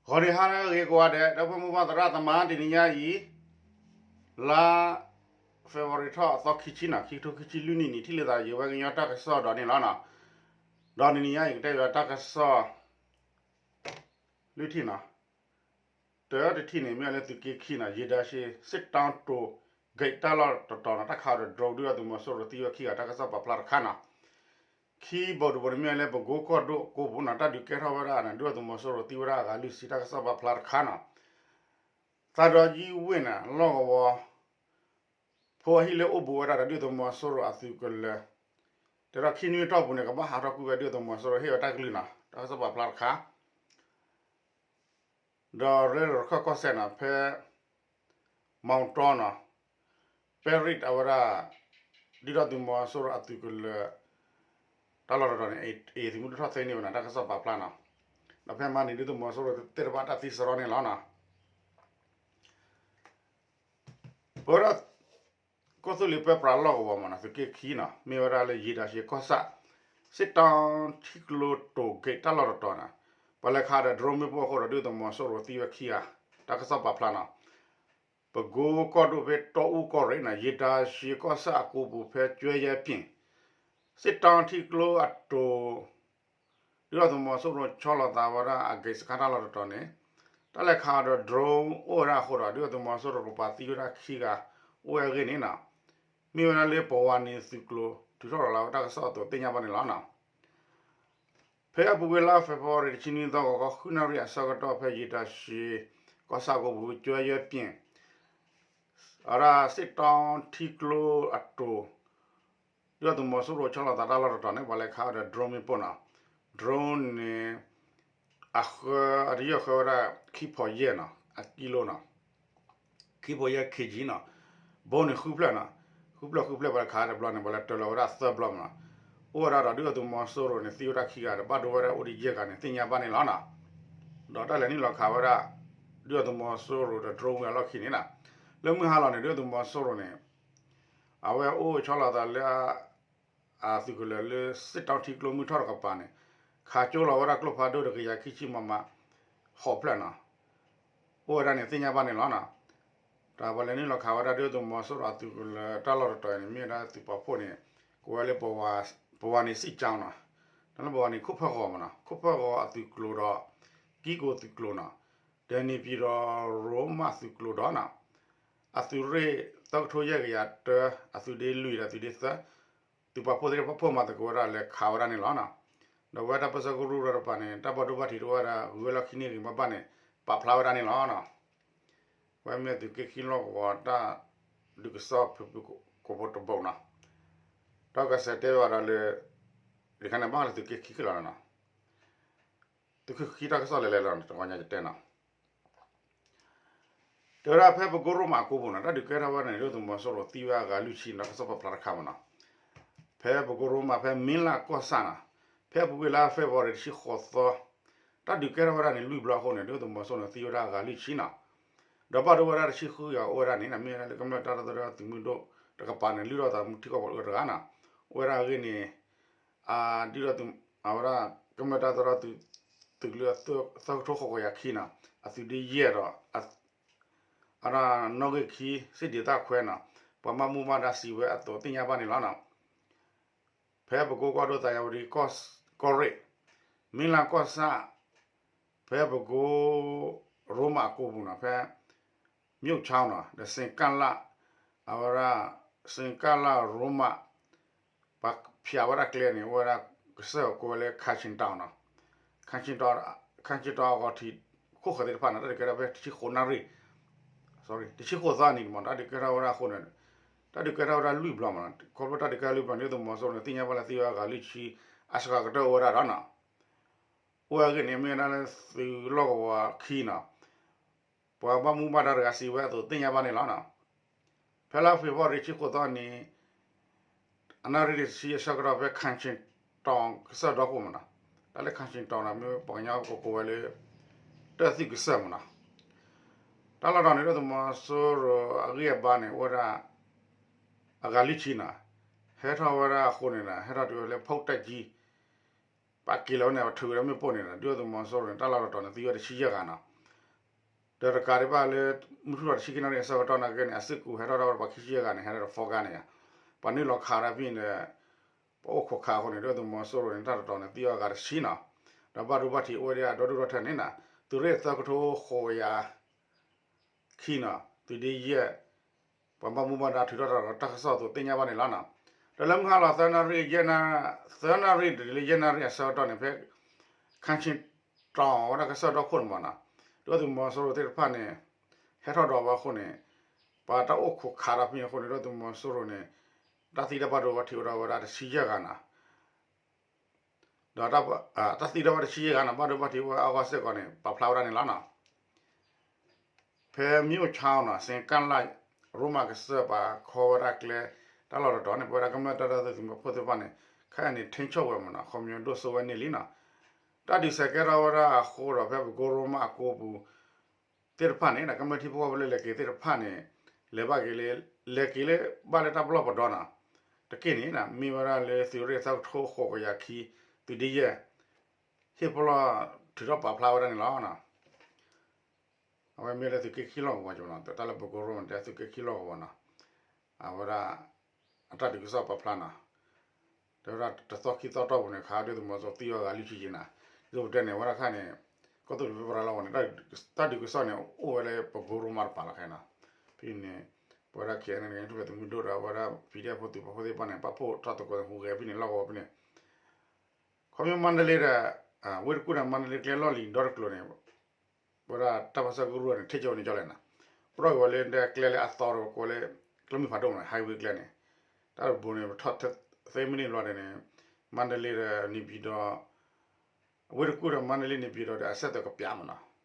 ဂီၤနံၤဟါလၢအဂ့ၤကိးဂၤဒဲး ဒီပုၢ်ဝဲၢ်မိၢ်ပၢ်သရၣ်သမါ တနံၤညါအံၤ လါ February ထီၣ်အသီခံဆံနီၤ ခံကထိခံဆံလွံၢ်နံၣ်န့ၣ် ထံၣ်လိာ်သးယဝဲကညီတၢ်ကစီၣ်ဒီးန့ၣ်လီၤနီၤ. ဒီးတနံၤညါအံၤ ကတဲဘၣ်တၢ်ကစီၣ် လွံၢ်ထံၣ်နီၤ. တၢတထံၣ်န့ၣ် မ့ၢ်ဝဲလၢသုးက့ခံနီၤ ယံာ်ဒါရှ့ စစ်တောင်းတို gate တၢ်လီၢ်တတီၤနီၤ တၢ်ခးဒီး drone ဒုၣ်ဒါသုးမီၤစိရိၤသံဝဲခံဂၤ တၢ်ကစီၣ်ပာ်ဖျါတခါနီၤ. ခံဘိးတဘိးန့ၣ် မ့ၢ်ဝဲလၢပကိကီၢ်ဒိၣ်ကိးပူၤနီၤ တၢ်ဒုးကဲထီၣ်ဝဲဒၣ်န့ၣ် ဒုၣ်ဒါသုးမီၤစိရိၤသံဝဲဒၣ်အဂၤလွံၢ်ဆံ တၢ်ကစီၣ်ပာ်ဖျါတခါနီၤ. သးဒီယံဝ့ၢ်န့ၣ် လီၢ်ကဝီၤ ဖိအဟံၣ်လၢအိၣ်ဘူးဝဲဒၣ်ဒီးဒုၣ်ဒါသုးမီၤစိရိၤအသုးကလၢၤ တဲဒီးခံနွံအတီၢ်ပူၤန့ၣ် ကဘၣ်ဟးထီၣ်ကွံာ်ဝဲဒုၣ်ဒါသုးမီၤစိရိၤ ဟ့ၣ်ဝဲတၢ်ကလုၢ်နီၤ တၢ်ကစီၣ်ပာ်ဖျါတခါ ဒီးရဲၣ်ဒိၣ်ရခၢၣ်ကီၢ်စဲၣ်နီၤ ဖဲ မီတီနီၤ ပဲရစ်အဝဲဒၣ် ဒုၣ်ဒါသုးမီၤစိရိၤအသုးကလၢၤ တၢ်လီၢ်တတီၤန့ၣ် အံၤသုးမုၢ်ဒိၣ်ထီၣ်သ့န့ၢ်ဝဲနီၤ တၢ်ကစီၣ်ပာ်ဖျါနီၤ. ဒီးဖဲမၤန့ၣ် ဒုၣ်ဒါသုးမီၤစိရိၤသ့ၣ်တဖၣ်တၢ်သံစရီန့ၣ်လီၤနီၤ. ပဝဲဒၣ် ကီၢ်သူလ့ၤပၢပြးလီၢ်ကဝီၤမးနီၤ သုးက့ခံနီၤ မ့ၢ်ဝဲဒၣ်လၢယံာ်ဒါရှ့ကီၢ်ဆၣ် စစ်တောင်းထံကျိတိၤ gate တၢ်လီၢ်တတီၤနီၤ ပှၤလဲၤခးဒီး drone မ့ၣ်ပိၢ်အဃိဒီး ဒုၣ်ဒါသုးမီၤစိရိၤသံဝဲခံဂၤ တၢ်ကစီၣ်ပာ်ဖျါနီၤ. ပကိကီၢ်ဒိၣ်ဖဲတီအူကီၢ်ရ့ၣ်နီၤ ယံာ်ဒါရှ့ကီၢ်ဆၣ်အကိပူၤဖဲကၠွဲယဲပၠ့ၣ် စစ်တောင်းထံကျိအတိၤ ဒုၣ်ဒါသုးမီၤစိရိၤဆီလီၤသးဝဲဒၣ်အ gate စခန်းတၢ်လီၢ်တတီၤန့ၣ် တၢ်လဲၤခးဒီး drone အိၣ်ဝဲဒၣ်အဃိဒီး ဒုၣ်ဒါသုးမီၤစိရိၤကပာ်သံဝဲဒၣ်ခံဂၤ အိၣ်ဝဲအဂ့ၢ်န့ၣ်နီၤ မ့ၢ်ဝဲဒၣ်လၢပဝၤန့ၣ်သုးကျိၤ ထုးထီၣ်လီၤဝဲတၢ်ကစီၣ်အသိးသ့ၣ်ညါဘၣ်န့ၣ်လီၤနီၤ. ဖဲအပူၤကွံာ်လါ February တဆံနွံသီ ဂီၤခီ ဃုနၣ်ရံၣ်အဆၢကတီၢ် ဖဲယံာ်ဒါရှ့ကီၢ်ဆၣ်အကိပူၤ ကၠွဲယဲပၠ့ၣ် အဝဲဒၣ် စစ်တောင်းထံကျိအတိၤ ဒုၣ်ဒါသုးမီၤစိရိၤဆီလီၤသးတၢ်လီၢ်တတီၤန့ၣ် ပှၤလဲၤခးဒီး drone မ့ၣ်ပိၢ်နီၤ drone န့ၣ် အဃၢ အတယၢၢ်ဃၢဝဲဒၣ် ခံဖီယဲၢ်နီၤ အကံလိနီၤ ခံဖီယဲၢ် kg နီၤ ဘိန့ၣ်ဃုဖျၢၣ်နီၤ ဃုဖျၢၣ်ဃုဖျၢၣ်ပှၤလဲၤခးတဘျီန့ၣ် ပှၤလဲၤတၢၤလီၤဝဲဒၣ်သၢဘျီမးနီၤ အိၣ်ဝဲဒၣ်ဒီးဒုၣ်ဒါသုးမီၤစိရိၤန့ၣ် သံဝဲဒၣ်ခံဂၤဒီး ဘၣ်ဒိဝဲဒၣ်အိၣ်ဒံးယဲၢ်ဂၤန့ၣ် သ့ၣ်ညါဘၣ်န့ၣ်လီၤနီၤ. ဒီးတၢ်လဲၤနုာ်လီၤခးဝဲဒၣ် ဒုၣ်ဒါသုးမီၤစိရိၤဒီး drone ဝံၤအလီၢ်ခံန့ၣ်နီၤ လၢမုၢ်ဟါလီၤန့ၣ် ဒုၣ်ဒါသုးမီၤစိရိၤန့ၣ် အဝဲအိၣ်ဆီလီၤသးလၢ အသုးကလၢၤလၢ စစ်တောင်းထံကျိမုၢ်ထီၣ်တကပၤန့ၣ် ခးကၠိလီၤဝဲဒၣ်ကျိဖးဒိၣ်တကယၤခံဆံ မမ ဃိးဖျၢၣ်နီၤ အိၣ်ဝဲဒၣ်န့ၣ်သ့ၣ်ညါဘၣ်န့ၣ်လီၤနီၤ. တၢ်ပှၤလဲၤနုာ်လီၤခးဝဲဒၣ်ဒုၣ်ဒါသုးမီၤစိရိၤအသုးကလၢၤတၢ်လီၢ်တတီၤန့ၣ် မ့ၢ်ဝဲဒၣ်သုးပာ်ဖှိၣ်န့ၣ် ကိးဝဲလၢ ပဝၤန့ၣ် စစ်ကြောင်းနီၤ တၢ်လၢပဝၤန့ၣ် ခိၣ်ဖၢၣ်ဂီၤမးနီၤ ခိၣ်ဖၢၣ်ဂီၤအသုးကျိၤဒီး ကံကိၣ်သုးကျိၤနီၤ ဒီးန့ၣ်ပၠံၣ်ဒီးရိမးသုးကျိၤဒီးနီၤ အသုးရ့ၣ်သၢကထိယဲၢ်ကယၤတၢ အသုးဒ့လွံၢ်ဒီးအသုးဒ့သၢ သုးပာ်ဖှိၣ်သ့ၣ်တဖၣ်ဖီၣ်မၤသကိးဝဲဒၣ်လဲၤခးဝဲဒၣ်န့ၣ်လီၤနီၤ. ဒီးဝဲတၢ်ပၢဆှၢကရူၢ်တဖၣ်န့ၣ် တၢ်ဘၣ်ဒိဘၣ်ထံးတအိၣ်ဝဲဒၣ် ဂုၤဝဲလီၢ်ခံန့ၢ်ဂ့ၤဘၣ်ဘၣ်န့ၣ် ပာ်ဖျါဝဲဒၣ်န့ၣ်လီၤနီၤ. ဝဲမ့ၢ်သုးက့ခံလီၢ်ကဝီၤတၢ်ဒုးကစီၣ်ဖုၣ်ဖုၣ်ကိာ်ကိာ်ဖိတဘိနီၤ. ဒီးကစဲးတဲဘၣ်ဒီးလၢ တခါန့ၣ်ဘၣ်လၢသုးက့ခံခဲလၢာ်လီၤနီၤ. သုးက့ခံတၢ်ကစီၣ်လဲၤလဲၤလီၤ တဂီၤညါယတဲနီၤ. တဲဝဲဒၣ်ဖဲပကိရိမးအကိပူၤနီၤ တၢ်ဒုးကဲထီၣ်ဝဲဒၣ်န့ၣ် ဒုၣ်ဒါသုးမီၤစိရိၤသံဝဲအဂၤလွံၢ်ဆံနီၤ တၢ်ကစီၣ်ပာ်ဖျါတခါမးနီၤ. ဖဲပကိရိမးဖဲမ့လးကီၢ်ဆၣ်နီၤ ဖဲအပူၤကွံာ်လါ February တဆံဃိးသီ တၢ်ဒုးကဲထီၣ်ဝဲဒၣ်န့ၣ်လွံၢ်ဘျီအဃိန့ၣ် ဒုၣ်ဒါသုးမီၤစိရိၤန့ၣ်သံဝဲဒၣ်အဂၤလွံၢ်ဆံနီၤ. ဒီးဘၣ်ဒိဝဲဒၣ်တဆံဃုဂၤအိၣ်ဝဲဒၣ်န့ၣ် မ့ၢ်ဝဲဒၣ်လၢကမျၢၢ်တၢ်ရဲၣ်တၢ်ကျဲၤသုးမုၢ်ဒိၣ်တကပၤန့ၣ် လုၢ်ထီၣ်သးမူထံကီၢ်ပှၤတဂၤနီၤ. အိၣ်ဝဲဒၣ်အဂ့ၢ်န့ၣ် ဒုၣ်ဒါသုး အဝဲဒၣ် ကမျၢၢ်တၢ်ရဲၣ်တၢ်ကျဲၤသုးကလၢၤသၢကထိဃိးကယၤခံနီၤ အသုးဒ့ယဲၢ်ဒီး အနီၣ်ဂံၢ်ခံ စ့ၣ်ဒ့သၣ်ခွဲနီၤ ပှၤဘၣ်မူဘၣ်ဒါစံးဝဲအသိးသ့ၣ်ညါဘၣ်န့ၣ်လီၤနီၤ. ဖဲပကိကီၢ်ဒိၣ်သးယဝတံကီၢ်ရ့ၣ် မ့လးကီၢ်ဆၣ် ဖဲပကိရိမးအကိပူၤနီၤ ဖဲ မြို့ချောင်းနီၤ ဒီးစင်ကလၣ် အဝဲဒၣ် စင်ကလၣ်ရိမး ပှၤဖျးဝဲဒၣ်ကျဲန့ၣ် အိၣ်ဝဲဒၣ်ကစၢၢ်ကိးဝဲလၢ ခါဆ့ၣ်တီၤနီၤ ခါဆ့ၣ်တီၤ ခါဆ့ၣ်တီၤအဂီၤထံးခိၣ်ဃၢၤသ့ၣ်တဖၣ်န့ၣ် တၢ်ဒုးကဲထီၣ်ဖဲတဆံဃိးနၣ်ရံၣ် တဆံဃိးသီနံၤမး တၢ်ဒုးကဲထီၣ်ဝဲဒၣ်အဃိန့ၣ် တၢ်ဒုးကဲထီၣ်ဝဲဒၣ်လွံၢ်ဘျီမးနီၤ ခီဖျိတၢ်ဒုးကဲထီၣ်လွံၢ်ဘျီန့ၣ် ဒုၣ်ဒါသုးမီၤစိရိၤန့ၣ် သ့ၣ်ညါဘၣ်လၢသံဝဲအဂၤလွံၢ်ဆံ အစှၤကတၢၢ်အိၣ်ဝဲဒၣ်ဒီးနီၤ အိၣ်ဝဲအဂ့ၢ်န့ၣ် မ့ၢ်ဝဲဒၣ်လၢသုးလီၢ်ကဝီၤခံနီၤ ပှၤဘၣ်မူဘၣ်ဒါတဂၤစံးဝဲအသိးသ့ၣ်ညါဘၣ်န့ၣ်လီၤနီၤ. ဖဲလါ February တဆံဃိးသီနံၤ အနၣ်ရံၣ်တဆံအဆၢကတီၢ်ဖဲ ခါဆ့ၣ်တီၤကစၢၢ်ဒီခိၣ်မးနီၤ တၢ်လၢခါဆ့ၣ်တီၤန့ၣ် မ့ၢ်ပှၤကညီကကိးဝဲလၢ တၢ်သုးကစၢၢ်မးနီၤ တၢ်လီၢ်တတီၤန့ၣ် ဒုၣ်ဒါသုးမီၤစိရိၤအဂံၢ်အဘါန့ၣ်အိၣ်ဝဲဒၣ် အဂၤလွံၢ်ဆံနီၤ ဟဲထီၣ်ဝဲဒၣ်အဃိန့ၣ် ဟဲထီၣ်တုၤဝဲလၢဖီၣ်တၢ်ကံ ပာ်က့ၤလီၤဝဲန့ၣ် ပထုးဝဲဒၣ်မ့ၣ်ပိၢ်န့ၣ် ဒုၣ်ဒါသုးမီၤစိရိၤန့ၣ် တၢ်လီၢ်တတီၤန့ၣ် သံဝဲတဆံယဲၢ်ဂၤနီၤ ဒီးတကးဒံးဘၣ်လၢ မုၢ်ထူၣ်လီၤတဆံခံနၣ်ရံၣ်အဆၢကတီၢ်နာ်က့န့ၣ် အစုကဝဲၤဟဲထီၣ်ဒၣ်ဝဲဒၣ်ပှၤခံဆံယဲၢ်ဂၤန့ၣ် ဟဲထီၣ်ဒီး four ဂၤန့ၣ်ဧါ, ပှၤနုာ်လီၤခးတၢ်ဖဲန့ၣ်ဒီး ပှၤအိၣ်ခိးခးအဃိန့ၣ် ဒုၣ်ဒါသုးမီၤစိရိၤန့ၣ် တၢ်တတီၤန့ၣ် သံအီၤဂၤတဆံနီၤ, ဒီးဘၣ်ဒိဘၣ်ထံးအိၣ်ဝဲဒၣ်ဒီဒူၣ်ဒီထၢန့ၣ်နီၤ, သုးရ့ၣ်သၢကထိဃိးကယၤ ခံနီၤ, သုးဒ့ယဲၢ် ပှၤဘၣ်မူဘၣ်ဒါထုးထီၣ်တၢ်ဒီးတၢ်ကစီၣ်အသိးသ့ၣ်ညါဘၣ်န့ၣ်လီၤနီၤ. ဒီးလၢမုၢ်ဟါလီၤသၢနၣ်ရံၣ် သၢနၣ်ရံၣ်တုၤလၢယဲၢ်နၣ်ရံၣ်အဆၢကတီၢ်န့ၣ် ဖဲ ခါဆ့တီၤဝဲဒၣ်ကစၢၢ်ဒီခိၣ်န့ၣ်မးနီၤ, ဒုၣ်ဒါသုးမီၤစိရိၤသ့ၣ်တဖၣ်န့ၣ် ဟဲထီၣ်ဒီးဝဲအဃိန့ၣ် ပှၤတၢ်အိၣ်ခိးခးတၢ်ဖဲန့ၣ်အဃိန့ၣ် ဒုၣ်ဒါသုးမီၤစိရိၤန့ၣ် တၢ်သံတၢ်ဘၣ်ဒိဘၣ်ထံးအိၣ်ဒီးဝဲဒၣ်တဆံယဲၢ်ဂၤနီၤ ဒီးတၢ်သံဒီးဝဲတဆံယဲၢ်ဂၤနီၤ ဘၣ်ဒိဘၣ်ထံးဝဲအဂီၢ်စ့ၢ်ကီးန့ၣ် ပာ်ဖျါဝဲဒၣ်န့ၣ်လီၤနီၤ. ဖဲမ့ၣ်အူခၠါနီၤ စ့ကၣ်လၢ် ရိမးကစၢၢ်ပာ်ခီဝဲဒၣ်ကျဲ တၢ်လီၢ်တတီၤန့ၣ် ပဝဲဒၣ်ကမျၢၢ်တၢ်ဒီသဒၢသုးမုၢ်ဖိသ့ၣ်တဖၣ်န့ၣ် ခဲအံၤန့ၣ် ထိန်းချုပ်ဝဲမးနီၤ ခီဖျိဒိၣ်စိဝဲန့ၣ်လံနီၤ. တၢ်ဒုးစဲးကဲထီၣ်ဝဲဒၣ်အဃိဒီး ဖဲပကိရိမးအကိပူၤ သ့ၣ်တဖၣ်န့ၣ် ကမျၢၢ်ထံဖိကီၢ်ဖိလၢလဲၤက့ၤသ့ၣ်တဖၣ်န့ၣ် လဲၤဘၣ်က့ၤလၢ လဲၤက့ၤလၢဘၣ်လၢတၢ်ပလီၢ်ပဒီနီၤ, တက့ၢ်န့ၣ် မ့ၢ်ဝဲဒၣ်လၢသုးရ့ၣ်သၢကထိဃိးကယၤခံ သုးဒ့ယဲၢ် ဟ့ၣ်ပလီၢ်ထုးထီၣ်ပာ်ဖျါဝဲဒၣ်န့ၣ်လီၤ. အဝဲမ့ၢ်လၢသုးက့ခံလီၢ်ကဝီၤကၠီနီၤ တၢ်လၢပကိရိမးတဲသုးက့ခံလီၢ်ကဝီၤနီၤ, အဝဲဒၣ် အတၢ်ဒုးကစီၣ်ပာ်ဖျါနီၤ, တဲဝဲဒၣ်တသီခံသီတီၢ်ပူၤန့ၣ် ခးဒုၣ်ဒါသုးမီၤစိရိၤသံအီၤဂၤလွံၢ်ဆံယဲၢ်နီၤ, ဒ်သိးပတဲန့ၣ် အဝဲဒၣ်ခါန့ၣ် ကီၢ်သူလ့ၤပရၢလီၢ်ကဝီၤန့ၣ် တၢ်ဒုးကစီၣ်န့ၣ် အိၣ်ဝဲလၢပကိရိမးတပၤလီၤခဲနီၤ, ဖဲန့ၣ် ပဝဲဒၣ် ခဲအံၤန့ၣ် ထူၣ်ဖျဲးသုးမုၢ်ဒိၣ်ဒီး အဝဲဒၣ် ပီၣ်ဒ့ၣ်ဖိသုးပာ်ဖှိၣ်သ့ၣ်တဖၣ်န့ၣ် ပာ်ဖှိၣ်ထီၣ်သကိးဟူးဂဲၤဖဲန့ၣ်လီၢ်ကဝီၤဖဲန့ၣ် ခီဖျိမါတလ့ဒီး ဝ့ၢ်တကူၣ်ဒီးမါတလ့ကျဲလီၢ်လံၤဒီတကျိၤန့ၣ် ပဝဲဒၣ်တၢ်ပၢဆှၢကရူၢ်န့ၣ် ထိန်းချုပ်န့ၣ်ကၠီလဲၣ်နီၤ, ပထီၣ်က့ၤဝဲလၢကျဲလၢအသီတကိးလၢ ကျဲမုၢ်ဖးဒိၣ်မးနီၤ highway ကျဲန့ၣ်, တၢ်တဘိန့ၣ် ပထီၣ်သ့မံးနံးဘျီန့ၣ် မါတလ့ဒီးန့ၣ်ပၠံၤဒီး ဝ့ၢ်တကူၣ်ဒီးမါတလ့န့ၣ်ပၠံၤဒီး အဆက်သွယ်ကပျးမးနီၤ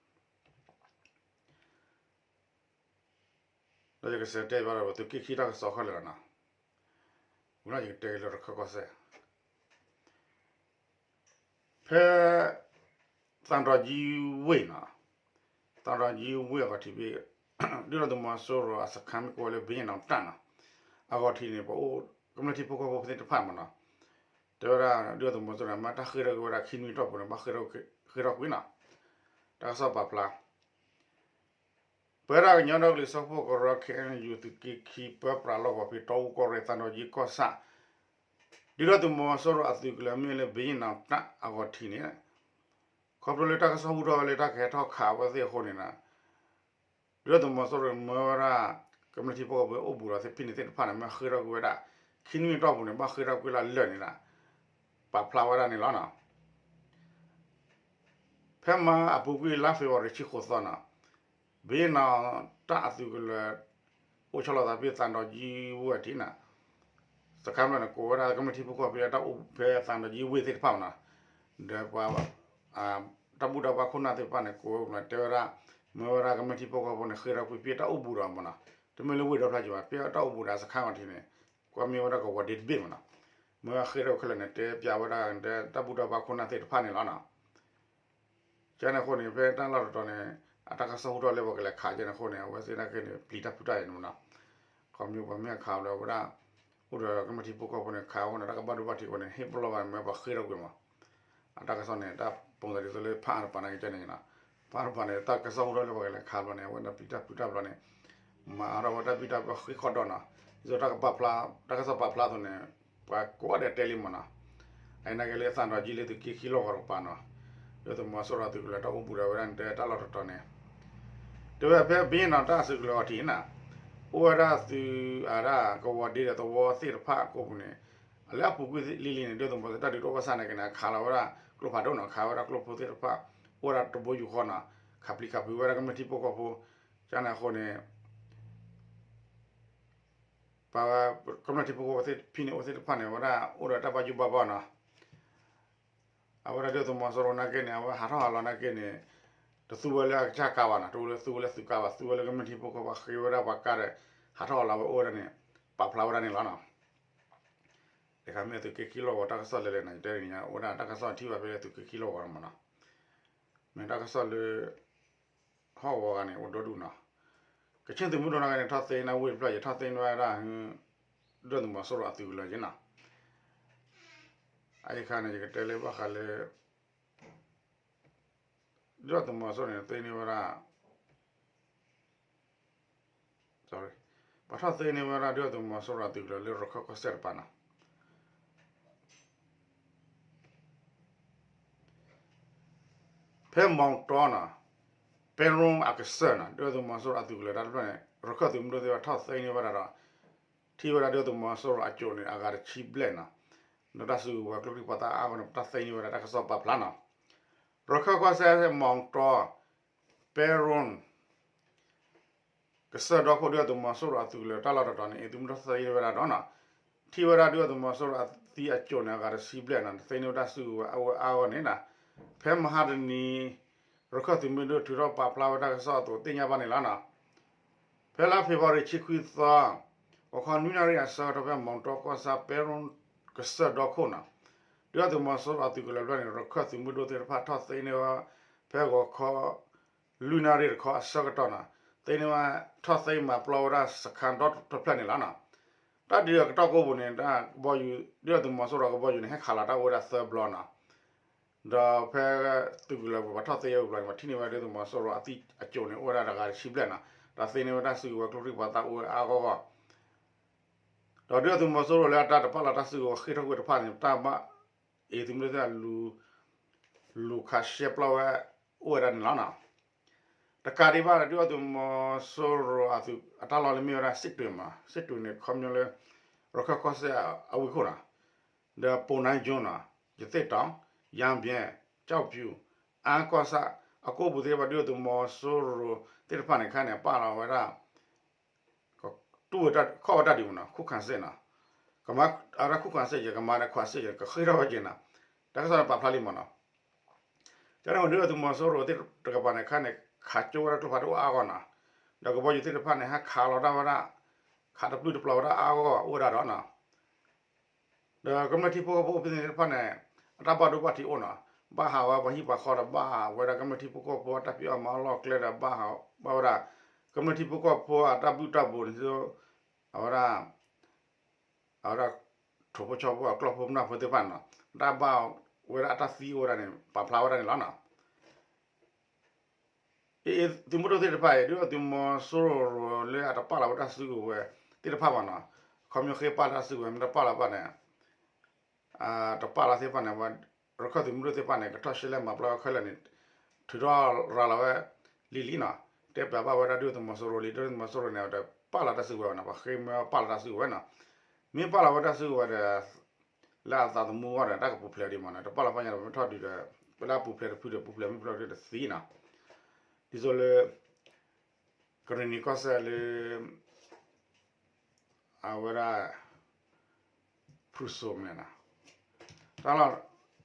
ဒီးယကစံးတဲဘၣ်ဒီး ပသုးက့ခံတၢ်ကစီၣ်ခဲလၢာ်လီၤနီၤ, ဝံၤလီၤယကတဲလီၤတခါကီၢ်စဲၣ် ဖဲ သံတောင်ကြီးဝ့ၢ်နီၤ, သံတောင်ကြီးဝ့ၢ်အဂီၢ်ထံးဖဲ ဒုၣ်ဒါသုးမီၤစိရိၤအစခန်းမ့ၢ်ကိးဝဲလၢ ဘုရင့်နောင်တပ်နီၤ, အဂီၢ်ထံးန့ၣ် ပအိၣ်ကမျၢၢ်ထံဖိကီၢ်ဖိသ့ၣ်တဖၣ်မးနီၤ, တဲဝဲဒၣ် ဒုၣ်ဒါသုးမီၤစိရိၤန့ၣ် မ့ၢ်တၢ်ဃ့ၢ်ထီၣ်ကွံာ်ဝဲဒၣ်ခံနွံအတီၢ်ပူၤန့ၣ် ဘၣ်ဃ့ၢ်ထီၣ်ကွံာ်နီၤ, တၢ်ကစီၣ်ပာ်ဖျါ ပဝဲဒၣ်ကညီဒီကလုာ်စၢဖှိၣ်ကရၢ ခ့ၣ်အဲၣ်ယူၣ် သုးက့ခံပၢပြးလီၢ်ကဝီၤဖဲ တီအူကီၢ်ရ့ၣ် သံတောင်ကြီးကီၢ်ဆၣ် ဒုၣ်ဒါသုးမီၤစိရိၤအသုးကလၢၤမ့ၢ်လၢ ဘုရင့်နောင်တပ်အဂီၢ်ထံးန့ၣ် ခီဖျိလၢတၢ်ကစီၣ်ဟူထီၣ်ဝဲလၢတၢ်ကဟဲထီၣ်ခးဝဲသ့ၣ်အဃိန့ၣ် ဒုၣ်ဒါသုးမီၤစိရိၤမၢဝဲဒၣ် ကမျၢၢ်ထံဖိကီၢ်ဖိအိၣ်ဘူးဒီးသ့ၣ်ဖဲန့ၣ်သ့ၣ်တဖၣ်န့ၣ် မ့ၢ်ဃ့ၢ်ထီၣ်ကွံာ်ဝဲဒၣ် ခံနွံအတီၢ်ပူၤန့ၣ် ဘၣ်ဃ့ၢ်ထီၣ်ကွံာ်လၢလၢာ်န့ၣ် ပာ်ဖျါဝဲဒၣ်န့ၣ်လီၤနီၤ. ဖဲမဟါအပူၤကွံာ်လါ February တဆံဃိးသီနီၤ, ဘုရင့်နောင်တပ်အသုးကလၢၤ အိၣ်ဆီလီၤသးဖဲသံတောင်ကြီးဝ့ၢ်ထံးနီၤ, စခန်းဘျီန့ၣ် ကိးဝဲဒၣ်ကမျၢၢ်ထံဖိကီၢ်ဖိလၢတၢ်အိၣ်ဖဲသံတောင်ကြီးဝ့ၢ်သ့ၣ်တဖၣ်မးနီၤ, ဒီးပှၤ တၢ်ဘူၣ်တၢ်ဘါခိၣ်နၢ်သ့ၣ်တဖၣ်န့ၣ် ကိးဝဲတဲဝဲဒၣ် မၢဝဲဒၣ်ကမျၢၢ်ထံဖိကီၢ်ဖိန့ၣ် ဃ့ၢ်ထီၣ်ကွံာ်ဖဲတၢ်အိၣ်ဘူးဒီးမးနီၤ, တမ့ၢ်လၢဝ့ၢ်ဒီဖျၢၣ်က့ၤဘၣ် ဖဲတၢ်အိၣ်ဘူးဒီးစခန်းအဂီၢ်ထံးန့ၣ် ကွၢ်မ့ၢ်ဝဲဒၣ်ကဝီၤဒ့တဘ့ၣ်မးနီၤ, မၢဃ့ၢ်ထီၣ်ခဲလၢာ်န့ၣ် တဲပျးဝဲဒၣ် တၢ်ဘူၣ်တၢ်ဘါခိၣ်နၢ်သ့ၣ်တဖၣ်န့ၣ်လီၤနီၤ. ကန့ၣ်အဃိန့ၣ် ဖဲတၢ်လီၢ်တတီၤန့ၣ် အတၢ်ကစီၣ်ဟူထီၣ်လၢပှၤကလဲၤခးကန့ၣ်အဃိန့ၣ် အဝဲသ့ၣ်နာ်က့န့ၣ် ပျံၤတၢ်ဖုးတၢ်အံၤန့ၣ်မးနီၤ, ခီဖျိပှၤမ့ၢ်ခးလၢဝဲဒၣ် အိၣ်ဒီးကမျၢၢ်ထံဖိကီၢ်ဖိန့ၣ် ခးအဃိန့ၣ် တၢ်ကဘၣ်ဒိဘၣ်ထံးအဃိန့ၣ် ဟ့ၣ်ပလီၢ်ဘၣ်န့ၣ် မ့ၢ်ပှၤဃ့ၢ်ထီၣ်ကွံာ်မး, အတၢ်ကစီၣ်န့ၣ် တၢ်ပိာ်သးဒ်သိးလၢဖးအါတပၤနာ်က့န့ၣ်နီၤ, ဖးအါတပၤန့ၣ် တၢ်ကစီၣ်ဟူထီၣ်လၢပှၤကလဲၤခးဘျီန့ၣ် အဝဲဒၣ်ပျံၤတၢ်ဖုးတၢ်ဘျီန့ၣ် မၤအါထီၣ်ဝဲတၢ်ဘံၣ်တၢ်ဘၢဃ့ၢ်ခီၣ်ဒီးနီၤ, ဒ်သိးတၢ်ကပာ်ဖျါ တၢ်ကစီၣ်ပာ်ဖျါအသိးန့ၣ် ပှၤကိးဂၤဒဲးတဲလံမးနီၤ, အနာ်က့လၢသံတောင်ကြီးလၢသုးက့ခံလီၢ်ကဝီၤတကပၤနီၤ, ဒုၣ်ဒါသုးမီၤစိရိၤအသုးကလၢၤတၢ်အိၣ်ဘူးဒီးဝဲဒၣ်န့ၣ် တဲတၢ်လီၢ်တတီၤန့ၣ် တဲဝဲဖဲဘုရင့်နောင်တပ်အသုးကလၢၤအဂီၢ်ထံးန့ၣ် အိၣ်ဝဲဒၣ်သုးအဒၣ်ကဝီၤဒ့ဒီးသဝီသ့ၣ်တဖၣ်အကိပူၤန့ၣ် လၢအပူၤကွံာ်လံၤလံၤန့ၣ် ဒုၣ်ဒါသုးမီၤစိရိၤတၢ်ဒုးတအိၣ်ဘၣ်ဆၣ်နာ်က့န့ၣ် ခးလီၤဝဲဒၣ်ကျိဖးဒိၣ်နီၤ, ခးဝဲဒၣ်ကျိဖိသ့ၣ်တဖၣ် အိၣ်ဝဲဒၣ်တဘိယူၢ်ဃီနီၤ, ခးပျံၤခးဖုးဝဲဒၣ်ကမျၢၢ်ထံဖိကီၢ်ဖိ, ကန့ၣ်အဃိန့ၣ် ပှၤကမျၢၢ်ထံဖိကီၢ်ဖိသ့ၣ်ဖဲန့ၣ်အိၣ်သ့ၣ်တဖၣ်န့ၣ် အဝဲဒၣ်အိၣ်ဒီးတၢ်ဘၣ်ယိၣ်ဘၣ်ဘီနီၤ, အဝဲဒၣ်ဒုၣ်ဒါသုးမီၤစိရိၤနာ်က့န့ၣ် အဝဲဟးထီၣ်ဟးလီၤနာ်က့န့ၣ် တသူဝဲလၢအကစၢ်ကါဘၣ်နီၤ, တအိၣ်လၢသူဝဲလၢသုးကါဘၣ်, သူဝဲလၢကမျၢၢ်ထံဖိကီၢ်ဖိဃ့ဝဲဒၣ်ပှၤကါဒီး ဟးထီၣ်ဟးလီၤဝဲအိၣ်ဝဲဒၣ်န့ၣ် ပာ်ဖျါဝဲဒၣ်န့ၣ်လီၤနီၤ. တခါမ့ၢ်သုးက့ခံလီၢ်ကဝီၤတၢ်ကစီၣ်လဲၤလဲၤန့ၣ် ယတဲန့ၣ် အိၣ်ဝဲဒၣ်တၢ်ကစီၣ်ထံၣ်ဘၣ်ဖဲလၢသုးက့ခံလီၢ်ကဝီၤမးနီၤ, မ့ၢ်တၢ်ကစီၣ်လၢ ဟီၣ်ကဝီၤဂၤန့ၣ် အိၣ်ဒီဒူၣ်နီၤ, ကချ့ၣ်သုးမုၢ်ဒိၣ်နာ်က့န့ၣ် ထီၣ်သ့န့ၢ်ဝ့ၢ်တဖျၢၣ် ယထီၣ်သ့န့ၢ်ဝဲဒၣ် ဒုၣ်ဒါသုးမီၤစိရိၤအသုးကလၢၤက့နီၤ, အအံၤခါန့ၣ် ယကတဲလၢဘၣ်ဃးလၢ ဒုၣ်ဒါသုးမီၤစိရိၤန့ၣ် သ့န့ၢ်ဝဲဒၣ် ပှၤထီၣ်သ့န့ၢ်ဝဲဒၣ်ဒုၣ်ဒါသုးမီၤစိရိၤအသုးကလၢၤလၢရခၢၣ်ကီၢ်စဲၣ်တပၤနီၤ ဖဲမီတီနီၤ ပဲရူအကစၢၢ်နီၤ ဒုၣ်ဒါသုးမီၤစိရိၤအသုးကလၢၤတၢ်တဖျၢၣ်န့ၣ် ရခၢၣ်သုးမုၢ်ဒိၣ်သ့ၣ်တဖၣ်ထီၣ်သ့န့ၢ်ဝဲဒၣ်ဒီး ထံၣ်ဝဲဒၣ်ဒုၣ်ဒါသုးမီၤစိရိၤအစိၣ်န့ၣ် အဂၤတဆံဘျဲၣ်နီၤ ဒီးတၢ်စုကဝဲၤကျိချံမျိာ်သၣ်အါဂီၢ်န့ၣ် ပတၢ်သ့န့ၢ်ဝဲဒၣ်တၢ်ကစီၣ်ပာ်ဖျါနီၤ ရခၢၣ်ကီၢ်စဲၣ်မီတီ ပဲရူ ကစၢၢ်ဒီခိၣ်ဒုၣ်ဒါသုးမီၤစိရိၤအသုးကလၢၤတၢ်လီၢ်တတီၤန့ၣ် အသုးမုၢ်ဒိၣ်သ့န့ၢ်ဝဲဒၣ်ဒီးနီၤ ထံၣ်ဝဲဒၣ်ဒုၣ်ဒါသုးမီၤစိရိၤအသံအစိၣ်န့ၣ် အဂၤတဆံဘျဲၣ်နီၤ သ့န့ၢ်ဝဲတၢ်စုကဝဲၤအဝဲအါဂီၢ်န့ၣ်နီၤ ဖဲမဟါတနံၤ ရခၢၣ်သုးမုၢ်ဒိၣ်ထုးထီၣ်ပာ်ဖျါဝဲတၢ်ကစီၣ်အသိးသ့ၣ်ညါဘၣ်န့ၣ်လီၤနီၤ ဖဲလါဖ့ၤဘြူၤအါရံၤဆံခွံသီ ဂီၤခီနွံနၣ်ရံၣ်အဆၢကတီၢ် ဖဲမီတီကီၢ်ဆၣ်ပဲရူကစၢၢ်ဒီခိၣ်နီၤ ဒုၣ်ဒါသုးမီၤစိရိၤအသုးကလၢၤတဖျၢၣ်န့ၣ် ရခၢၣ်သုးမုၢ်ဒိၣ်သ့ၣ်တဖၣ်ထီၣ်သ့န့ၢ်ဝဲ ဖဲဂီၤခီ လွံၢ်နၣ်ရံၣ်တခီအဆၢကတီၢ်နီၤ သ့န့ၢ်ဝဲ ထီၣ်သ့မၤပျီဝဲဒၣ်စခါဒီတဖျၢၣ်န့ၣ်လီၤနီၤ တၢ်ဒုးအကတီၢ်ကိးပူၤန့ၣ် တၢ်ကဘီယူၤ ဒုၣ်ဒါသုးမီၤစိရိၤကဘီယူၤန့ၣ် ဟဲခးလီၤတၢ်အိၣ်ဝဲဒၣ်သၢဘျီနီၤ ဒီးဖဲသုးကလၢၤပူၤ ပှၤထီၣ်သ့ဝဲဘျီန့ၣ် ပှၤထံၣ်န့ၢ်ဝဲဒုၣ်ဒါသုးမီၤစိရိၤအသံအစိၣ်န့ၣ် အိၣ်ဝဲဒၣ်တဂၤတဆံဘျဲၣ်နီၤ ဒီးသ့န့ၢ်ဝဲတၢ်စုကဝဲၤကျိချံမျိာ်သၣ်အိၣ်ဝဲအါဂီၢ်ဂီၢ် ဒီးဒုၣ်ဒါသုးမီၤစိရိၤလၢအတၢ်တပာ်လီၤတၢ်စုကဝဲၤဃ့ၢ်ထီၣ်ကွံာ်တဖၣ်န့ၣ် တၢ်ဘၣ်အံၤသုးမုၢ်ဒိၣ်သ့ၣ်လူၤခးရှဲပျီဝဲ အိၣ်ဝဲဒၣ်န့ၣ်လီၤနီၤ တကးဒံးဘၣ်ဒီး ဒုၣ်ဒါသုးမီၤစိရိၤအသုးအတၢ်လီၢ်လၢမ့ၢ်ဝဲဒၣ် စစ်တွေ မး စစ်တွေ န့ၣ် ခီပညီလၢ ရခၢၣ်ကီၢ်စဲၣ်အဝ့ၢ်ခိၣ်နီၤ ဒီး ပုဏ္ဏားကျွန်း နီၤ ရသေ့တောင် ရမ်းဗြဲ ကျောက်ဖြူ အမ်း ကီၢ်ဆၣ် အကိးပူၤသ့ၣ်တဖၣ် ဒုၣ်ဒါသုးမီၤစိရိၤသ့ၣ်တဖၣ်န့ၣ် ခဲအံၤန့ၣ် ပာ်လီၤဝဲဒၣ် တူၢ်ဝဲတၢ်ခီၣ်ဝဲတၢ်ဒုးမးနီၤ ခုခံစစ် နီၤ ကမၤ အဝဲဒၣ်ခုခံစစ် ကမၤဒီးခွါစစ် ကဃ့ထီၣ်ဝဲက့ၤနီၤ တၢ်ကစီၣ်န့ၣ်ပာ်ဖျါလံမးနီၤ ကန့ၣ် ဒုၣ်ဒါသုးမီၤစိရိၤသ့ၣ်တကပၤန့ၣ် ခဲအံၤန့ၣ် ခးကၠိဝဲဒၣ်ကျိဖးဒိၣ်အါဂီၢ်နီၤ ဒီးကဘီယူၤသ့ၣ်တဖၣ်န့ၣ် ဟဲခးလီၤတၢ်ဝဲဒၣ် ခးတပျုာ်တပျီၤဝဲဒၣ်အါဂီၢ်ဂီၢ်အိၣ်ဝဲဒၣ်ဒီးနီၤ ဒီးကမျၢၢ်ထံဖိကီၢ်ဖိဖဲန့ၣ်သ့ၣ်တဖၣ်န့ၣ် အတၢ်ဘၣ်ဒိဘၣ်ထံးအိၣ်နီၤ ဘၣ်ဟးဝဲပှၤဟံၣ်ပှၤဃီဒီးဘၣ်ဝဲဒၣ်ကမျၢၢ်ထံဖိကီၢ်ဖိအတၢ်ဖံးအီၣ်မၤအီၣ်လီၢ်ကျဲဒီးဘၣ်ဟး ဘၣ်ဝဲဒၣ် ကမျၢၢ်ထံဖိကီၢ်ဖိအတၢ်ဘုၣ်တၢ်ဘိးန့ၣ် အဝဲဒၣ် အဝဲဒၣ် ထိၣ်ဖိဆီဖိအကျီၢ်ဖိမုၢ်ဖိသ့ၣ်တဖၣ်န့ၣ်နီၤ တၢ်ဘၣ်ဝဲဒၣ်အတၢ်သံအိၣ်ဝဲဒၣ်န့ၣ် ပာ်ဖျါဝဲဒၣ်န့ၣ်လီၤနီၤ အ့ သုးမုၢ်ဒိၣ်သ့ၣ်တဖၣ်အံၤ ဒုၣ်ဒါသုးမီၤစိရိၤလၢအတပာ်လီၤဝဲတၢ်စုကဝဲၤသ့ၣ်တဖၣ်ဘၣ်နီၤ ခီပညီဃ့ပာ်လီၤတၢ်စုကဝဲၤ မ့ၢ်တပာ်လီၤဘၣ်န့ၣ် တပာ်လီၤသ့ၣ်တဖၣ်န့ၣ် ရခၢၣ်သုးမုၢ်ဒိၣ်သ့ၣ်တဖၣ်န့ၣ် ကထီၣ်ရှဲလဲၣ်မၤပျီဝဲခဲလၢာ်န့ၣ် ထုးထီၣ်ရၤလီၤဝဲလံၤလံၤနီၤ တဲပျးဘၣ်ဝဲဒၣ်ဒုၣ်ဒါသုးမီၤစိရိၤလံ ဒုၣ်ဒါသုးမီၤစိရိၤန့ၣ် တပာ်လီၤတၢ်စုကဝဲၤဘၣ်နီၤ ပှၤဃ့မ့ၢ်ပာ်လီၤတၢ်စုကဝဲၤနီၤ မ့ၢ်ပာ်လီၤဝဲတၢ်စုကဝဲၤဒီး လၢအသးသမူအဂီၢ်ဒီး တၢ်ကပူၤဖျဲးဒံးမးနီၤ တပာ်လီၤဖဲညါဒီး ပမ့ၢ်ထီၣ်ဒုးဒီး ပလၢအပူၤဖျဲးတဖုဒီး ပူၤဖျဲးမ့ၢ်ဖျိးဒီးတသံနီၤ ဒ်သိးလၢ ကရ့ၣ်နံၤကီၢ်စဲၣ်လၢ အဝဲဒၣ် ဖရူစိၤမ့ၢ်နီၤ တၢ်လီၢ်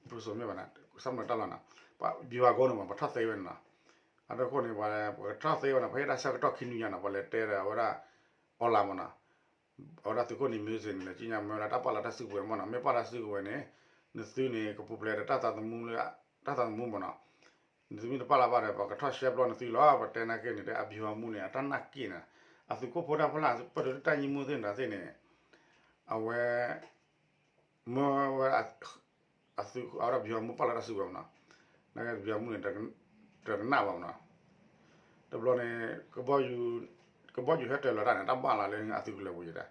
ဖရူစိၤမ့ၢ်ဘၣ်နီၤ ဆၣ်မနီၤတၢ်လီၢ်နီၤ ပှၤဘံၣ်ဝါကိန့ၣ်မး ပှၤထီၣ်သ့ဝဲန့ၣ်နီၤ အဒိခိၣ်န့ၣ် ပှၤထီၣ်သ့ဝဲနီၤ ပှၤဟ့ၣ်တၢ်ဆၢကတီၢ်ခံနွံညါနီၤ ပှၤလဲၤတဲဒီးအဝဲဒၣ် onlineမးနီၤ အဝဲဒၣ်သုးခိၣ်နံၤမ့ၢ်စ့ၢ်န့ၣ် လဲၤကံညါမၢလၢတၢ်ပာ်လီၤတၢ်စုကဝဲၤမးနီၤ မ့ၢ်ပာ်လီၤတၢ်စုကဝဲၤန့ၣ် နသုန့ၣ် ကပူၤဖျဲးဒီးတၢ်သးသမူလၢ တၢ်သးသမူမးနီၤ နသုမ့ၢ်တပာ်လီၤဘၣ်ဒီး ပှၤကထီၣ်ရှဲပျီနသုလီၤ ပတဲနာ်က့န့ၣ် တဲအဘံၣ်ဝါမူန့ၣ် အတၢ်နာ်က့န့ၣ် အသုးခိၣ်ဖိတၢ်ဖီလာ် ပၢၢ်ဒိးတၢ်ညံမူသ့ၣ်န့ၣ်သ့ၣ်န့ၣ် အဝဲ မၢဝဲ အသုး အဝဲဒၣ်ဘံၣ်ဝါမူပာ်လီၤတၢ်စုကဝဲၤမးနီၤ နာ်က့ဘံၣ်ဝါမူန့ၣ် တကနၣ်ဘၣ်မးနီၤ တဘျီန့ၣ် ကဘီယူၤဟဲတၢၤလီၤတၢ်န့ၣ် တၢ်ဘၣ်လီၤလၢအသုးကလၢၤပူၤယဲဒၣ်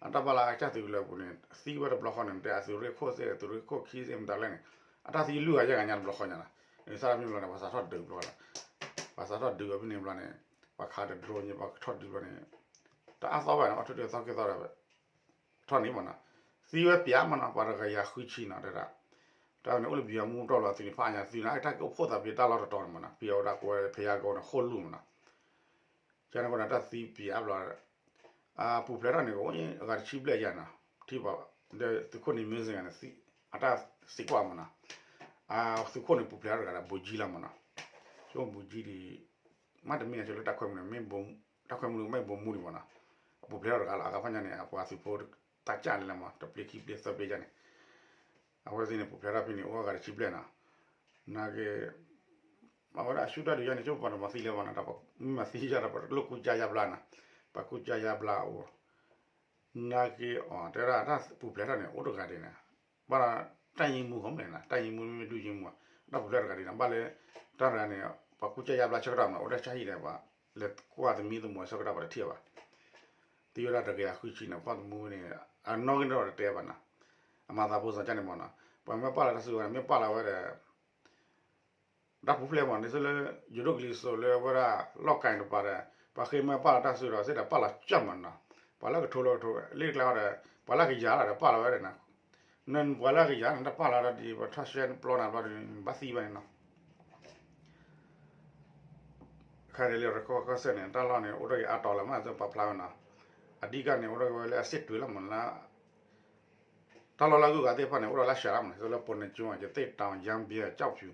အတၢ်ဘၣ်လီၤအကစၢ်သုးကလၢၤပူၤန့ၣ် သံဝဲတဘျီဃီန့ၣ် တဲအသုးရ့ၣ်ခိၣ်သ့ၣ် အသုးရ့ၣ်ခိၣ်ခံသ့ၣ်မတၤလဲၣ်န့ၣ် အတၢ်သံလွံၢ်ဂၤယဲၢ်ဂၤညါတဘျီဃီညါနီၤ စးထီၣ်ဖဲန့ၣ်ဘျီန့ၣ် ပှၤစးထီၣ်ဒုးဘျီ ပှၤစးထီၣ်ဒုးအီၤဖဲန့ၣ်ဘျီန့ၣ် ပှၤခးတဒြိညါ ပှၤထီၣ်ဒုးဘျီန့ၣ် တအါသီဘၣ်န့ၣ် အီၣ်ထီၣ်ဒုးသီက့ၤသီဒီး ထီၣ်န့ၣ်မးနီၤ သံဝဲပၠးမးနီၤ ပှၤတဂၤယၤဃုဆံနီၤ တဲဒၣ် တၢ်န့ၣ်အိၣ်လၢဘံၣ်ဝါမူတီၢ်လီၤ သုးန့ၣ်ဖးညါသုးန့ၣ် အတၢ်ကအိၣ်ဖှိၣ်သးပ့ၤတၢ်လီၢ်တတီၤန့ၣ်မးနီၤ ပယီၤဝဲဒၣ်ကဝဲဖဲယါကီန့ၣ် ဃိၣ်လူၢ်မးနီၤ ကန့ၣ်ဃိန့ၣ် တၢ်သံပၠးဘျီ အပူၤဖျဲးထီၣ်န့ၣ် ကအိၣ်အဂၤတဆံဘျဲၣ်ယဲၢ်နီၤ ထံၣ်ဘၣ် ဒီးသုးခိၣ်နံၤမ့ၢ်စ့ၢ်ကီးန့ၣ် အတၢ်စံးကွၢ်မးနီၤ သုးခိၣ်န့ၣ်ပူၤဖျဲးထီၣ်တဂၤဒီး ဗိုလ်ကြီး လီၤမးနီၤ ဆိ ဗိုလ်ကြီး ဒ် မ့တမ့ၢ်န့ၣ် ဆိလၢတၢ်ခွဲးမုၢ်န့ၣ် မ့ၢ် တၢ်ခွဲးမုၢ်န့ၣ် မ့ၢ်ဗိုလ်မှူးန့ၣ်မးနီၤ အပူၤဖျဲးထီၣ်တဂၤလီၤ အဂၤဖးညါန့ၣ် အပှၤသုးဖိတၢ်ကၢ်လဲၣ်လီၤမး တပျ့ခံပျ့သၢပျ့ယါန့ၣ် အဝဲသ့ၣ်န့ၣ် ပူၤဖျဲးထီၣ်ဖဲန့ၣ် အိၣ်အဂၤတဆံဘျဲၣ်နီၤ နာ်က့ အဝဲဒၣ်အဆူၣ်တၢ်ဒုးယါန့ၣ် ဆိပှၤတမၤသံလၢၤဘၣ်နီၤ တၢ်မၤသံယါဒီး ပှၤလိၣ်ကူစါယါဘျါနီၤ ပှၤကူစါယါဘျါအအိၣ် နာ်က့အီၤ တဲဒၣ်တၢ်ပူၤဖျဲးထီၣ်န့ၣ် အိၣ်တဂၤဒံးန့ၣ် ဘၣ်ဒီး တၢ်ရင်းမှူး မ့ၢ်န့ၣ် တၢ်ရင်းမှူးမ့မ့ၢ်ဒုရင်းမှူး တၢ်ပူၤဖျဲးတဂၤဒံးန့ၣ် ဘၣ်လၢ တၢ်တဂၤန့ၣ် ပှၤကူစါယါဘျါဆၢကတီၢ်မး အိၣ်တၢ်ဆါဟံၣ်ဒီး ပှၤလဲၤကွၢ်သမံသမိးဆၢကတီၢ် ပှၤတထံၣ်ဘၣ် သံဝဲဒၣ်တကယၤဃုဆံန့ၣ် ဖီၣ်သမူန့ၣ် အနီၣ်ဂံၢ်န့ၣ်ဒီးတတဲဘၣ်နီၤ, အမၤသးဖိစီၤကၢ်န့ၣ်မ့ၢ်နီၤ, ပှၤမ့ၢ်ပာ်လီၤတၢ်စုကဝဲၤန့ၣ် မ့ၢ်ပာ်လီၤဝဲဒီး တၢ်ပူၤဖျဲးမ့ၢ် ဒ်သိးလၢ ယိၤဒိၣ်ကလံၤစိးလၢအဝဲဒၣ် လီၢ်ကၤတပၤဒီး ပှၤဃ့မ့ၢ်ပာ်လီၤတၢ်စုဒီး စ့ၢ်ဒီးပာ်လီၤကၠၢ်မ့ၢ်နီၤ, ပှၤလၢကထိလီၤကထိ လ့ၣ်တကျါဒီး ပှၤလၢကယၤလီၤဒီးပာ်လီၤဝဲဒီးနီၤ, နပှၤလၢကယၤန့ၣ် တပာ်လီၤဒီး ပထီၣ်ရှဲပျီနၤဘျီဒီး ဘၣ်သံဘၣ်န့ၣ်နီၤ ခါန့ၣ်လၢရခီကီၢ်စဲၣ်န့ၣ် တၢ်လီၢ်န့ၣ် အိၣ်ထီၣ်က့ၤအါတီၤလၢမး ပာ်ဖျါဝဲနီၤ, အဓိကန့ၣ် အိၣ်ထီၣ်က့ၤဝဲလၢအစ့ၣ်တွ့ၤလီၤမ့ၢ်နီၤ, တၢ်လီၢ်လၢအဂုၤအဂၤသ့ၣ်တဖၣ်န့ၣ် အိၣ်ဒီးလၢရှဲလီၤမ့ၢ်နီၤ, ဒ်သိးလၢ ပိနကၠိ ရသေ့တောင် ရမ်းဗြဲ ကျောက်ဖြူ,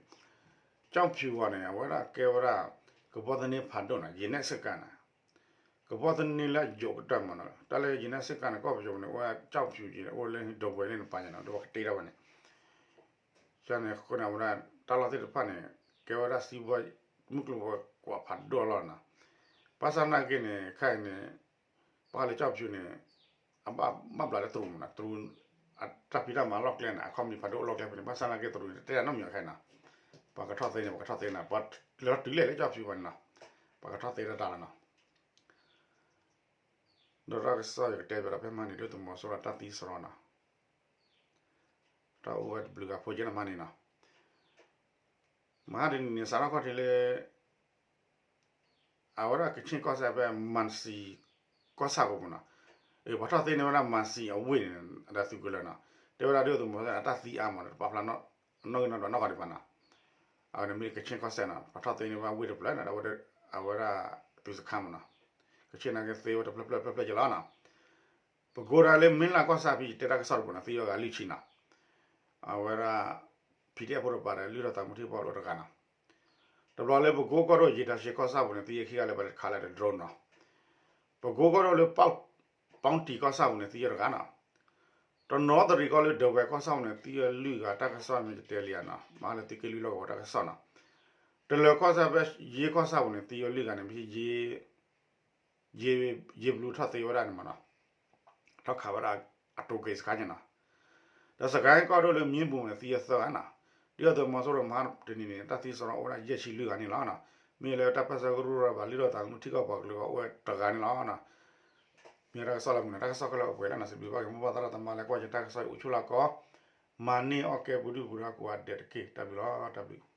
ကျောက်ဖြူအံၤန့ၣ် အဝဲဒၣ်ကဲဝဲဒၣ် ကဘီသန့ဖးဒိၣ်နီၤ, ယံၤနဲၣ်စ့ၣ်ကၤနီၤ, ကဘီသန့လၢအယိာ်ကတၢၢ်မ့ၢ်နီၤ, တၢ်လၢယံၤနဲၣ်စ့ၣ်ကၤန့ၣ် ကီၢ်ပယိၤန့ၣ် အိၣ်ဝဲ ကျောက်ဖြူ က့ၤ အိၣ်လၢဒိဝဲလၢနပာ်ညါနီၤ, ဒီးပကတ့ထီၣ်ဝဲန့ၣ် န့ၣ်အဃိန့ၣ် အဝဲဒၣ်တၢ်လီၢ်သ့ၣ်တဖၣ်န့ၣ် ကဲဝဲဒၣ်စံးဘီ မုၢ်ကျိၤဝဲၤကွာ်ဖးဒိၣ်အလီၢ်နီၤ, ဘၣ်ဆၣ်သနာ်က့န့ၣ် ခဲအံၤန့ၣ် ပှၤလၢ ကျောက်ဖြူ န့ၣ် အဘၣ်ဘၣ်ဘျးလၢတရူးမ့ၢ်နီၤ, တရူး အတၢ်ဖံးတၢ်မၤလီၢ်ကျဲန့ၣ် အခီပညီဖးဒိၣ်လီၢ်ကျဲဖဲန့ၣ် ဘၣ်ဆၣ်သနာ်က့တရူးန့ၣ် တတဲတၢ်နီတမံၤခဲအံၤနီၤ, ပှၤကထီၣ်သ့န့ၣ် ပှၤကထီၣ်သ့နီၤ, ပှၤလၢတုၤလဲၣ်လၢ ကျောက်ဖြူ ဘၣ်န့ၣ်နီၤ, ပှၤကထီၣ်သ့တၢ်တၢ်လီၤနီၤ, ဒီးတၢ်ကစီၣ်ယကတဲဘၣ်ဒီးဖဲမဟါန့ၣ် ဒုၣ်ဒါသုးမီၤစိရိၤတၢ်သံစရီနီၤ, တၢ်အိၣ်ဝဲတဘျုးဂၤဖိကဲန့ၣ်မဟါန့ၣ်နီၤ, မဟါတနံၤန့ၣ် စးထီၣ်ခီၣ်ထံးလၢ အဝဲဒၣ်ကခ့ၣ်ကီၢ်စဲၣ်ဖဲ မၣ်စံၤ ကီၢ်ဆၣ်ပူၤမ့ၢ်နီၤ, အပှၤထီၣ်သ့န့ၢ်ဝဲဒၣ်မၣ်စံၤအဝ့ၢ်န့ၣ် ဒီးသုးကလၢၤနီၤ, တဲဝဲဒၣ်ဒုၣ်ဒါသုးမီၤစိရိၤအတၢ်သံအါမး တပာ်ဖျါနီၣ်ဂံၢ်နီၣ်ဒွးနီၣ်ဂီၤဒံးဘၣ်နီၤ, အဝဲန့ၣ်မ့ၢ်ကခ့ၣ်ကီၢ်စဲၣ်နီၤ, ပှၤထီၣ်သ့န့ၢ်ဝဲဝ့ၢ်တဖျၢၣ်န့ၣ် ဒီးအဝဲဒၣ်သုးစခါမ့ၢ်နီၤ, ကခ့ၣ်နာ်က့သ့ဝဲတဖျၢၣ်ဖျၢၣ်ဖျၢၣ်ဖျၢၣ်က့ၤလီၤနီၤ, ပကိးဒၣ်လၢမ့ၢ်လၢကီၢ်ဆၣ်ဖဲယတဲတၢ်ကစီၣ်တပူၤန့ၣ် သံဝဲဂၤလွံၢ်ဆံနီၤ, အဝဲဒၣ် ဖံးဒဲးဖိတပၤဒီး လုၢ်ထီၣ်သးမူထံကီၢ်ဖိတဂၤနီၤ, တဘျီလၢပကိးကီၢ်ဒိၣ် ယံၤတၢ်ရှဲကီၢ်ဆၣ်ပူၤန့ၣ် သံဝဲခံဂၤလၢပှၤခးလၢတ drone နီၤ, ပကိးကီၢ်ဒိၣ်လၢ ပီၣ်တံၣ်ကီၢ်ဆၣ်ပူၤန့ၣ် သံဝဲတဂၤနီၤ, တနီသရံၣ်ကီၢ်လၢဒဝဲၢ်ကီၢ်ဆၣ်ပူၤန့ၣ် သံဝဲလွံၢ်ဂၤ တၢ်ကစီၣ်မ့ၢ်ယတဲလံဧါနီၤ, မဟါလၢသုးက့လွံၢ်လီၢ်ကဝီၤတၢ်ကစီၣ်နီၤ, တလၢၤကီၢ်ဆၣ်ဖဲယ့ကီၢ်ဆၣ်ပူၤန့ၣ် သံဝဲလွံၢ်ဂၤန့ၣ် မ့ၢ် ယ့ဘလူးထီၣ်သ့ဝဲဒၣ်န့ၣ်မ့ၢ်နီၤ, ထီၣ်ခးဝဲဒၣ်အတိၤက့ၤစခါန့ၣ်နီၤ, ဒီးစကဲကီၢ်ဒိၣ်လၢမံဘူန့ၣ် သံဝဲသၢဂၤနီၤ, ဒုၣ်ဒါသုးမီၤစိရိၤမဟါတနံၤန့ၣ် တၢ်သံစရီအိၣ်ဝဲဒၣ်ယဲၢ်ဆံလွံၢ်ဂၤန့ၣ်လီၤ, မ့ၢ်လၢတၢ်ပၢဆှၢကရူၢ်ရၢဘၣ် လုၢ်ထီၣ်သးသမူထံကီၢ်ပှၤကလုာ်အဂီၢ်အိၣ်ဝဲတဂၤန့ၣ်လီၤ, မ့ၢ်တၢ်ကစီၣ်လၢမုၢ်နၤ တၢ်ကစီၣ်ခဲလၢာ်အိၣ်ပှဲၤလၢနၤ စံးဘျုးဘၣ်က့ၤမိၢ်ပၢ်သရၣ်သမါလၢကွၢ်က့ၤတၢ်ကစီၣ်အံၤအိၣ်ဆူၣ်လၢကီၢ်, မၤန့ၢ်အီၣ်ကဲပူၤဒုၣ်ပူၤဒါကိးဂၤဒဲးတက့ၢ်. တၢ်ဘျုးလီၤ, တၢ်ဘျုး